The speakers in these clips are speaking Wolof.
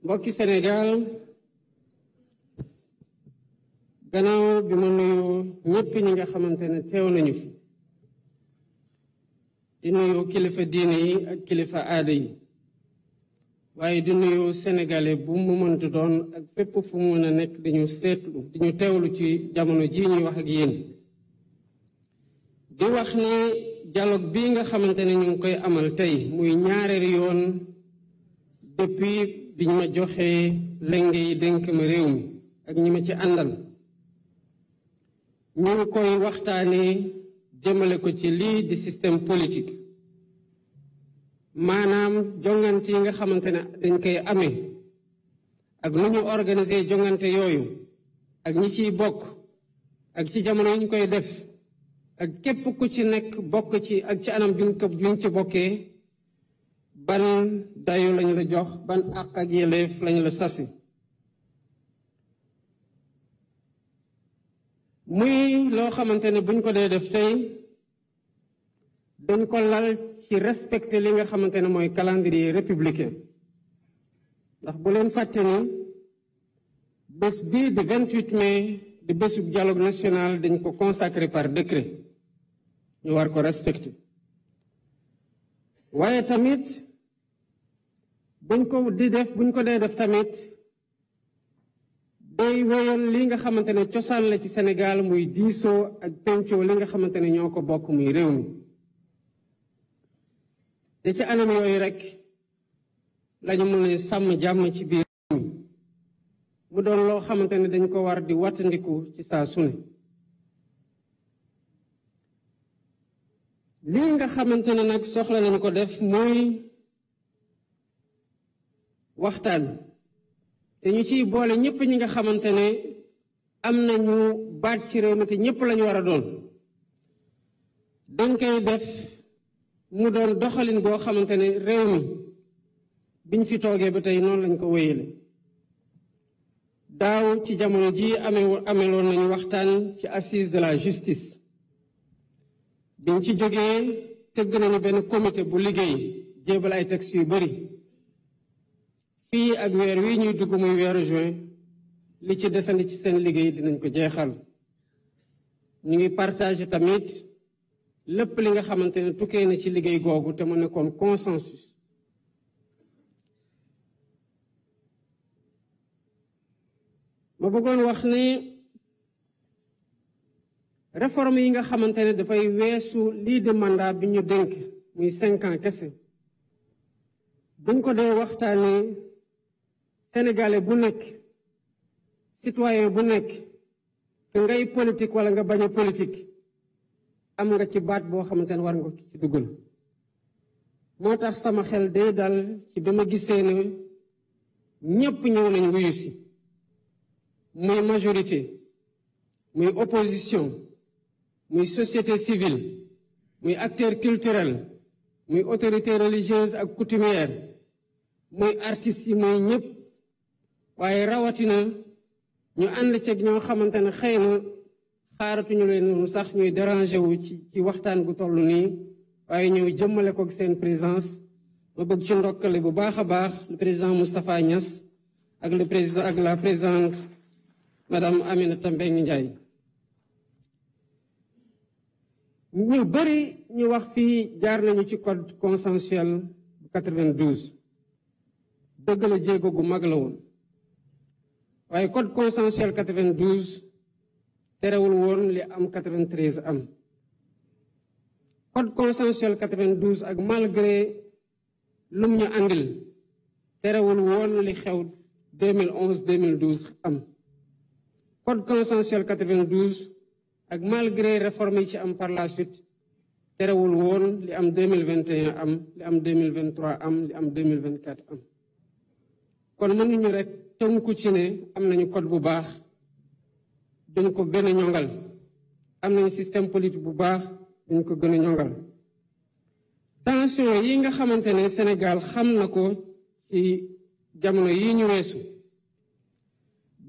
mbokki Sénégal gannaaw bi ma nuyu ñëpp ñi nga xamante ne teew nañu fi di nuyu kilifa diine yi ak kilifa aada yi waaye di nuyu sénégalais bu mu mënti doon ak fépp fu mu mën a nekk diñu seetlu diñu teewlu ci jamono ji ñuy wax ak yéen di wax ne dialogue bii nga xamante ne ñu ngi koy amal tey muy ñaareelu yoon depuis biñ ma joxee lenge yi dénk ma réew mi ak ñi ma ci àndal ñu ngi koy waxtaanee jëmale ko ci lii di système politique maanaam jongante yi nga xamante ne dañ koy amee ak nu ñu organiser jongante yooyu ak ñi ciy bokk ak ci jamono yi ñu koy def ak képp ku ci nekk bokk ci ak ci anam juñ ci bokkee ban dayu lañu la jox ban àq ak yelleef lañu la sasi muy loo xamante ne buñ ko dee def tey dañ ko lal ci respecter li nga xamante ne mooy calendrier républicain ndax bu leen fàtte ni bés bii di 28 mai di bésub dialogue national dañ ko consacré par décret ñu war ko respecter waaye tamit buñ ko dee def tamit day wéyal li nga xamante ne cosaan la ci Sénégal muy diisoo ak pencoo li nga xamante ne ñoo ko bokk muy réew mi te ci anam yooyu rek lañu mën a sàmm jàmm ci biir réew mi mu doon loo xamante ne dañ ko war di wattandiku ci saa su ne lii nga xamante ne nag soxla nañu ko def muy waxtaan te ñu ciy boole ñëpp ñi nga xamante ne am nañu baat ci réew mi te ñëpp lañu war a doon dañ koy def mu doon doxalin goo xamante ne réew mi biñ fi toogee ba tey noonu lañ ko wéyale daaw ci jamono ji ameloon nañu waxtaan ci assise de la justice biñ ci jógee tëgg nañu benn comité bu liggéey jébal ay textes yu bari fii ak weer wi ñuy dugg muy weeru juin li ci desandi ci seen liggéey dinañ ko jeexal ñu ngi partagé tamit lépp li nga xamante ne tukkee na ci liggéey googu te mu nekkoon consensus ma bëggoon wax ne réforme yi nga xamante ne dafay weesu lii de mandat bi ñu dénk muy 5 ans kese buñ ko dee waxtaanee sénégalais bu nekk citoyen bu nekk que ngay politique wala nga bañ a politique am nga ci baat boo xamante ne war nga ci dugal moo tax sama xel day dal ci bi ma gisee ne ñépp ñëw nañ wuyu si muy majorité muy opposition muy société civile muy acteur culturel muy autorité religieuse ak coutumière muy artistes yi muy ñëpp waaye rawatina ñu ànd ceeg ñoo xamante ne xëy na xaaratuñu leen noonu sax ñuy déranger wu ci waxtaan gu toll nii waaye ñëw jëmmale ko seen présence ma bëgg ci ndokkale bu baax a baax le président Moustapha Niass ak la présidente madame Aminata Mbengue Ndiaye ñu bëri ñu wax fii jaar nañu ci code consensuel bu 92 dëgg la jéego gu mag la woon waaye code consensuel 92 terewul woon li am 93 am code consensuel 92 ak malgré lum ñu àndil terewul woon li xew 2011 2012 am code consensuel 92 ak malgré réforme yi ci am par la suite terewul woon li am 2021 am li am 2023 am li am 2024 am kon mënuñu rek tënku ci ne am nañu code bu baax duñ ko gën a ñongal am nañu système politique bu baax duñ ko gën a ñongal tension yi nga xamante ne Sénégal xam na ko ci jamono yi ñu weesu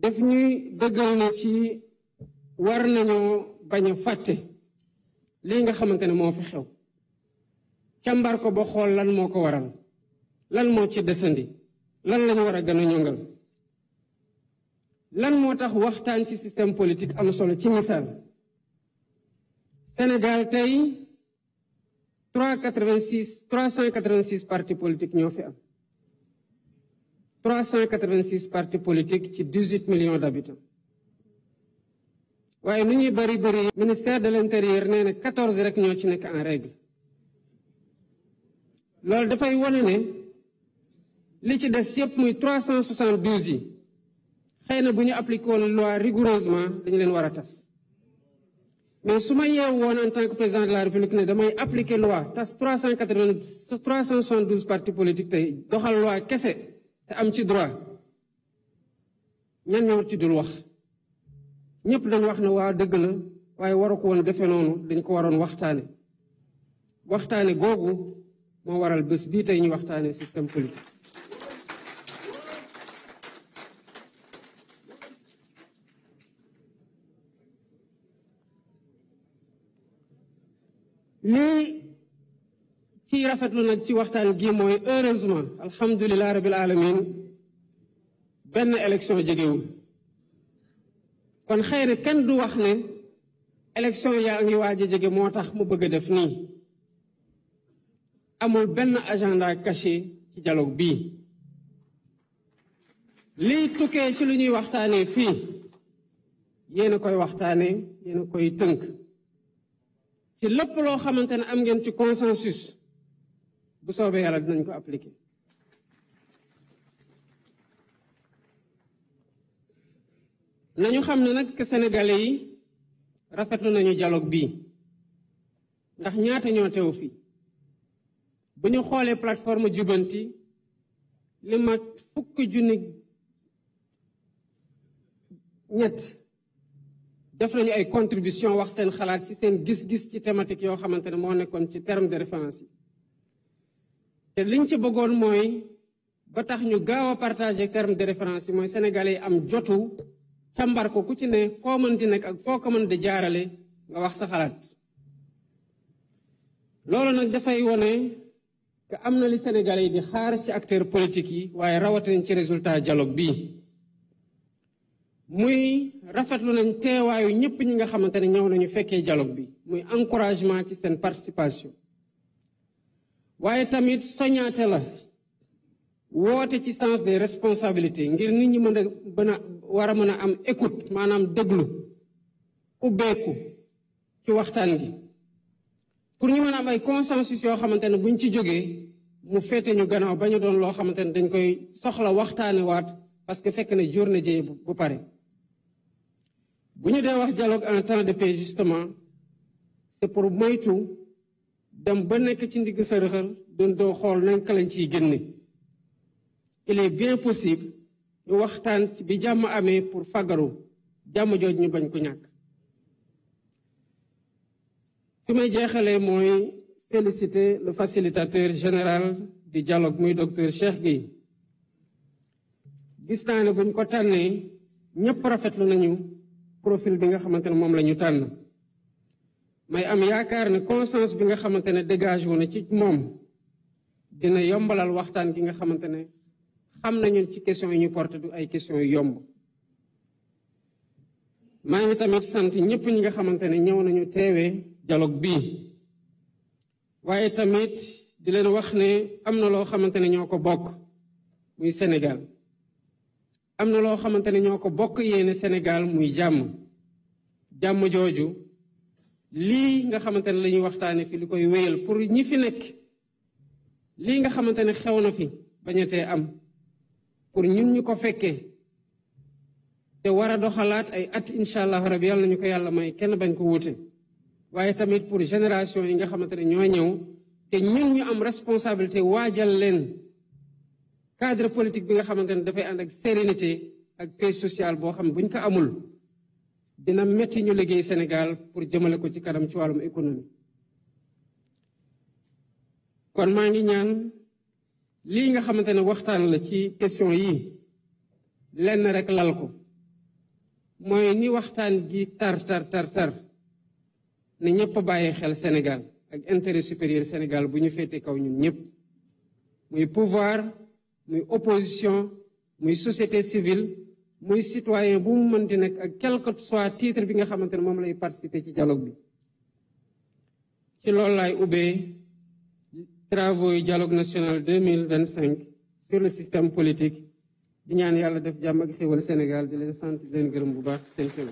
def ñuy dëggal na ci war nañoo bañ a fàtte lii nga xamante ne moo fi xew càmbar ko ba xool lan moo ko waral lan moo ci desandi lan lañu war a gën a ñongal lan moo tax waxtaan ci système politique am solo. ci misaal Sénégal tey 386 partis politiques ñoo fi am 386 partis politiques ci 18 millions d'habitants waaye nu ñuy bari ministère de l'intérieur nee na 14 rek ñoo ci nekk en règle. loolu dafay wane ne li ci des yëpp muy 372 yi xëy na bu ñu appliqué woon loi rigoureusement dañu leen war a tas mais su ma yeew woon en tant que président de la République ne damay appliquer loi tas 372 partis politiques tey doxal loi kese te am ci droit ñan ñoo ci dul wax ñëpp dañu wax ne waa dëgg la waaye waru ko woon defee noonu dañ ko waroon waxtaane googu moo waral bés bii tey ñu waxtaane système politique. lii ci rafetlu nag ci waxtaan gi mooy heureusement alhamdulilah rabil alamin benn élection jegewul kon xëy na kenn du wax ne élection yaa ngi waaj a jege moo tax mu bëgg a def nii. amul benn agenda caché ci dialogue bii lii tukkee ci lu ñuy waxtaanee fii yéen a koy waxtaanee yéen a koy tënk ci lépp loo xamante ne am ngeen ci consensus bu soobee yàlla dinañ ko appliquer. nañu xam ne nag que sénégalais yi rafetlu nañu dialogue bii ndax ñaata ñoo teew fii. bu ñu xoolee plateforme jubanti li mat 1,3 def nañu ay contribution wax seen xalaat ci seen gis-gis ci thématique yoo xamante ne moo nekkoon ci terme de référence yi te liñ ci bëggoon mooy ba tax ñu gaaw a partager terme de référence yi mooy sénégalais yi am jotu càmbar ko ku ci ne foo mën di nekk ak foo ko mën di jaarale nga wax sa xalaat. loolu nag dafay wone que am na li sénégalais yi di xaar ci acteurs politiques yi waaye rawatina ci résultat dialogue bii muy rafetlu nañ teewaayu ñëpp ñi nga xamante ne ñëw nañu fekkee dialogue bi muy encouragement ci seen participation waaye tamit soñaate la woote ci sens des responsabilités ngir nit ñi war a mën a am écoute maanaam déglu ubbeeku ci waxtaan gi pour ñu mën a am ay consensus yoo xamante ne buñ ci jógee mu féete ñu gannaaw ba ñu doon loo xamante ne dañ koy soxla waxtaane waat parce que fekk na jur na jëye bu pare. bu ñu dee wax dialogue en temps de paix justement c'est pour moytu dem ba nekk ci ndigg sërëxal doon doo xool nañ ka lañ ciy génne. il est bien possible ñu waxtaan ci bi jàmm amee pour fagaru jàmm jooj ñu bañ ko ñàkk. fi may jeexalee mooy féliciter le facilitateur général du dialogue muy docteur Cheikh Gueye. gis naa ne buñ ko tànnee ñëpp rafetlu nañu profil bi nga xamante ne moom la ñu tànn may am yaakaar ne conscience bi nga xamante ne dégage wu na ci moom dina yombalal waxtaan gi nga xamante ne xam nañu ci question yi ñu porté du ay question yu yomb. maa ngi tamit sant ñëpp ñi nga xamante ne ñëw nañu teewee dialogue bii waaye tamit di leen wax ne am na loo xamante ne ñoo ko bokk muy Sénégal am na loo xamante ne ñoo ko bokk yéene Sénégal muy jàmm jooju lii nga xamante ne la ñuy waxtaane fi li koy wéyal pour ñi fi nekk lii nga xamante ne xew na fi bañatee am pour ñun ñu ko fekkee te war a doxalaat ay at incha allah rabi yàlla nañu ko yàlla may kenn bañ ko wuute waaye tamit pour génération yi nga xamante ne ñoo ñëw te ñun ñu am responsabilité waajal leen cadre politique bi nga xamante ne dafay ànd ak sérénité ak paix sociale boo xam ne buñ ko amul dina metti ñu liggéey Sénégal pour jëmale ko ci kanam ci wàllum économie. kon maa ngi ñaan lii nga xamante ne waxtaan la ci question yi lenn rek lal ko mooy ni waxtaan gi tar ne ñëpp bàyyi xel Sénégal ak intérêt supérieur Sénégal bu ñu féete kaw ñun ñëpp muy pouvoir muy opposition muy société civile muy citoyen bu mu mënti nekk ak quel que soit titre bi nga xamante ne moom lay participer ci dialogue bi ci loolu laay ubbee travaux yu dialogue national 2025 sur le système politique di ñaan yàlla def jàmm ak xéwal Sénégal di leen sant di leen gërëm bu baax seen xew